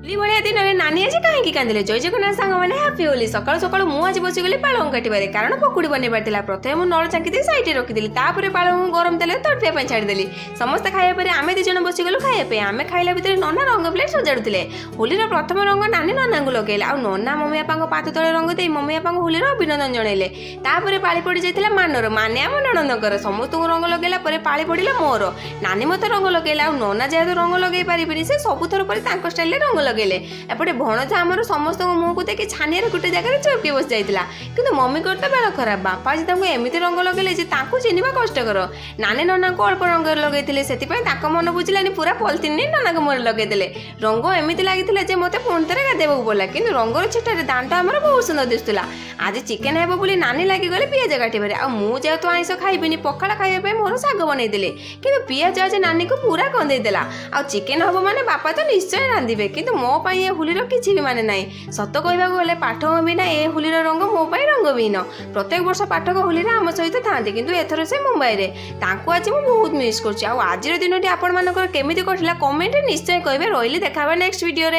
ହୋଲି ଭଳିଆ ଦିନରେ ନାନୀ ଆଜି କାହିଁକି କାନ୍ଦିଲେ? ଜୟ ଜଗନ୍ନାଥ ସାଙ୍ଗମାନେ, ହାପି ହୋଲି। ସକାଳୁ ସକାଳୁ ମୁଁ ଆଜି ବସିଗଲି ପାଳଙ୍ଗ କାଟିବାରେ, କାରଣ ପକୁଡ଼ି ବନେଇବାର ଥିଲା। ପ୍ରଥମେ ମୁଁ ନଳ ଚାଙ୍କି ଦେଇ ସାଇଡ଼ରେ ରଖିଦେଲି। ତାପରେ ପାଳଙ୍ଗକୁ ଗରମ ତେଲରେ ତଡ଼ପିବା ପାଇଁ ଛାଡ଼ିଦେଲି। ସମସ୍ତେ ଖାଇବା ପରେ ଆମେ 2 ଜଣ ବସିଗଲୁ ଖାଇବା ପାଇଁ। ଆମେ ଖାଇଲା ଭିତରେ ନନା ରଙ୍ଗ ପ୍ଲେଟ୍ ସଜାଡୁଥିଲେ। ହୋଲିର ପ୍ରଥମ ରଙ୍ଗ ନାନୀ ନନାଙ୍କୁ ଲଗେଇଲେ ଆଉ ନନା ମମି ବାପାଙ୍କ ପାଦ ତଳେ ରଙ୍ଗ ଦେଇ ମମି ବାପାଙ୍କୁ ହୋଲିର ଅଭିନନ୍ଦନ ଜଣେଇଲେ। ତାପରେ ପାଳି ପଡ଼ି ଯାଇଥିଲା ମାନର, ମାନେ ଆମ ନଣନ୍ଦଙ୍କର। ସମସ୍ତଙ୍କୁ ରଙ୍ଗ ଲଗେଇଲା ପରେ ପାଳି ପଡ଼ିଲା ମୋର। ନାନୀ ମୋତେ ରଙ୍ଗ ଲଗେଇଲା ଆଉ ନନା ଯେହେତୁ ରଙ୍ଗ ଲଗେଇ ପାରିବେନି, ସେ ସବୁଥର ପରି ତାଙ୍କ ଷ୍ଟାଇଲରେ ରଙ୍ଗ ଲଗେଇଲେ। ଏପଟେ ଭଣଜା ଆମର ସମସ୍ତଙ୍କ ମୁହଁକୁ ଦେଖି ଛାନିଆରେ ଗୋଟେ ଜାଗାରେ ଚମକି ବସି ଯାଇଥିଲା। କିନ୍ତୁ ମମିଙ୍କର ତ ବେଳ ଖରାପ, ବାପା ଆଜି ତାଙ୍କୁ ଏମିତି ରଙ୍ଗ ଲଗେଇଲେ ଯେ ତାଙ୍କୁ ଚିହ୍ନିବା କଷ୍ଟକର। ନାନୀ ନନାଙ୍କୁ ଅଳ୍ପ ରଙ୍ଗରେ ଲଗେଇଥିଲେ, ସେଥିପାଇଁ ତାଙ୍କ ମନ ବୁଝିଲାନି, ପୁରା ପଲିଥିନ୍ ନେଇ ନନାଙ୍କ ମୁହଁରେ ଲଗେଇଦେଲେ। ରଙ୍ଗ ଏମିତି ଲାଗିଥିଲା ଯେ ମୋତେ ପୁଣି ଥରେ ଗାଧେଇବାକୁ ପଡ଼ିଲା। କିନ୍ତୁ ରଙ୍ଗର ଛିଟାରେ ଦାଣ୍ଡ ଆମର ବହୁତ ସୁନ୍ଦର ଦିଶୁଥିଲା। ଆଜି ଚିକେନ ହେବ ବୋଲି ନାନୀ ଲାଗିଗଲେ ପିଆଜ କାଟିବାରେ ଆଉ ମୁଁ ଯେହେତୁ ଆଇଁଷ ଖାଇବିନି, ପଖାଳ ଖାଇବା ପାଇଁ ମୋର ଶାଗ ବନେଇଦେଲି। କିନ୍ତୁ ପିଆଜ ଆଜି ନାନୀକୁ ପୁରା କନ୍ଦେଇ ଦେଲା। ଆଉ ଚିକେନ ହବ ମାନେ ବାପା ତ ନିଶ୍ଚୟ ରାନ୍ଧିବେ। କିନ୍ତୁ ମୋ ପାଇଁ ଏ ହୋଲିର କିଛି ବି ମାନେ ନାହିଁ। ସତ କହିବାକୁ ଗଲେ ପାଠକ ବିନା ଏ ହୋଲିର ରଙ୍ଗ ମୋ ପାଇଁ ରଙ୍ଗବିହୀନ। ପ୍ରତ୍ୟେକ ବର୍ଷ ପାଠକ ହୋଲିରେ ଆମ ସହିତ ଥାନ୍ତି, କିନ୍ତୁ ଏଥର ସେ ମୁମ୍ବାଇରେ। ତାଙ୍କୁ ଆଜି ମୁଁ ବହୁତ ମିସ୍ କରୁଛି। ଆଉ ଆଜିର ଦିନଟି ଆପଣମାନଙ୍କର କେମିତି କଟିଲା, କମେଣ୍ଟରେ ନିଶ୍ଚୟ କହିବେ। ରହିଲି, ଦେଖା ହେବା ନେକ୍ସଟ ଭିଡ଼ିଓରେ।